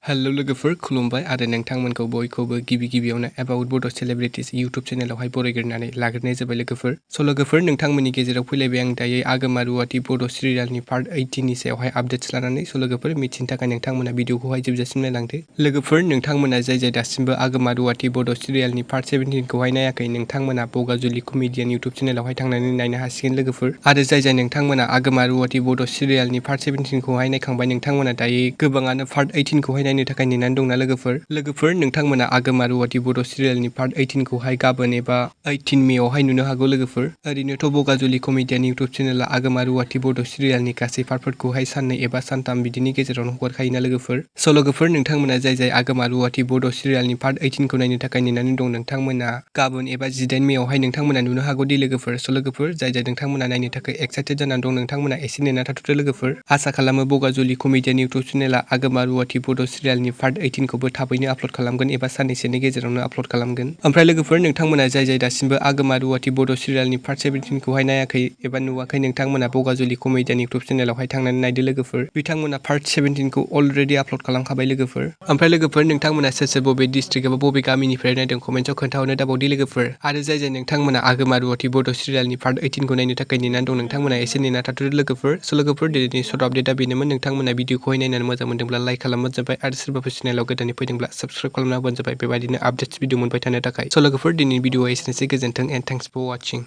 Hello लोगोफोर खुलुमबाय आरो नोंथांमोनखौ बयखौबो गिबियावनो एबाउट बड' सेलिब्रिटिज इउट्यूब चेनेलावहाय बरायग्रोनानै लाग्रोनाय जाबाय लोगोफोर। स' लोगोफोर नोंथांमोननि गेजेराव फैलायबाय आं दायो आगमा रुवाति बड' सिरियालनि पार्ट 18नि सायावहाय आपडेट्स लानानै। स' लोगोफोर मिथिनो थाखाय नोंथांमोना भिडिअखौहाय जोबजासिम नायलांदो। लोगोफोर नोंथांमोना जाय दासिमबो आगमा रुवाति बड' सिरियालनि पार्ट 17खौहाय नायाखै नोंथांमोना बगाजुलि कमेडियान इउट्यूब चेनेलावहाय थांनानै नायनो हासिगोन लोगोफोर। आरो जाय नोंथांमोना आगमा रुवाति बड' सिरियालनि पार्ट 17खौहाय नायखांबाय नोंथांमोना दायो गोबाङानो पार्ट 18खौहाय नायनो थाखाय नेनानै दंना लोगोफोर नोंथांमोना आगमा रुवाति बड' सिरियालनि पार्ट 18खौहाय गाबोन एबा 18 मेआवहाय नुनो हागौ लोगोफोर। ओरैनोथ' बगाजुलि कमेडियान इउट्यूब चेनेला आगमा रुवाति बड' सिरियालनि गासै पार्टफोरखौहाय साननै एबा सानथाम बिदिनि गेजेरावनो हगारखायोना लोगोफोर। स' लोगोफोर नोंथांमोना जाय आगमा रुवाति बड' सिरियालनि पार्ट 18खौ नायनो थाखाय नेनानै दं नोंथांमोना गाबोन एबा 18 मेआवहाय नोंथांमोना नुनो हागौ दि लोगोफोर। स' लोगोफोर जाय नोंथांमोना नायनो थाखाय एक्साइटेड जानानै दं नोंथांमोना एसे नेना थाथ'दो लोगोफोर। आसा खालामो बगाजुलि कमेडियान इउट्यूब चेनेला आगमा रुवाति बड' सिरियालनि पार्ट 18खौबो थाबैनो आपल'ड खालामगोन एबा साननैसोनि गेजेरावनो आपल'ड खालामगोन। ओमफ्राय लोगोफोर नोंथांमोना जाय दासिमबो आगमा रुवाति बड' सिरियालनि पार्ट 17खौहाय नायाखै एबा नुवाखै नोंथांमोना बगाजुलि कमेडियान इउट्यूब चेनेलावहाय थांनानै नायदो लोगोफोर। बिथांमोना पार्ट 17खौ अलरेडि आपल'ड खालामखाबाय लोगोफोर। ओमफ्राय लोगोफोर नोंथांमोना सोर बबे डिस्ट्रिक्ट एबा बबे गामिनिफ्राय नायदों कमेन्टआव खोन्थाहरनो दाबावदि लोगोफोर। आरो जाय नोंथांमोना आगमा रुवाति बड' सिरियालनि पार्ट 18खौ नायनो थाखाय नेनानै दं नोंथांमोना एसे नेना थाथ'दो लोगोफोर। स' लोगोफोर दिनैनि सर्ट आपडेटआ बेनोमोन। नोंथांमोना भिडिअखौहाय नायनानै मोजां मोनदोंब्ला लाइक खालामबानो जाबाय आरो सोरबाफोर चेनेलाव गोदानै फैदोंब्ला साबस्क्राइब खालामना होबानो जाबाय बेबायदिनो आपडेट्स भिडिअ मोनबाय थानो थाखाय। स' लोगोफोर दिनैनि भिडिअआ एसेनोसै गोजोन्थों एन्ड थेंक्स फर वाचिं।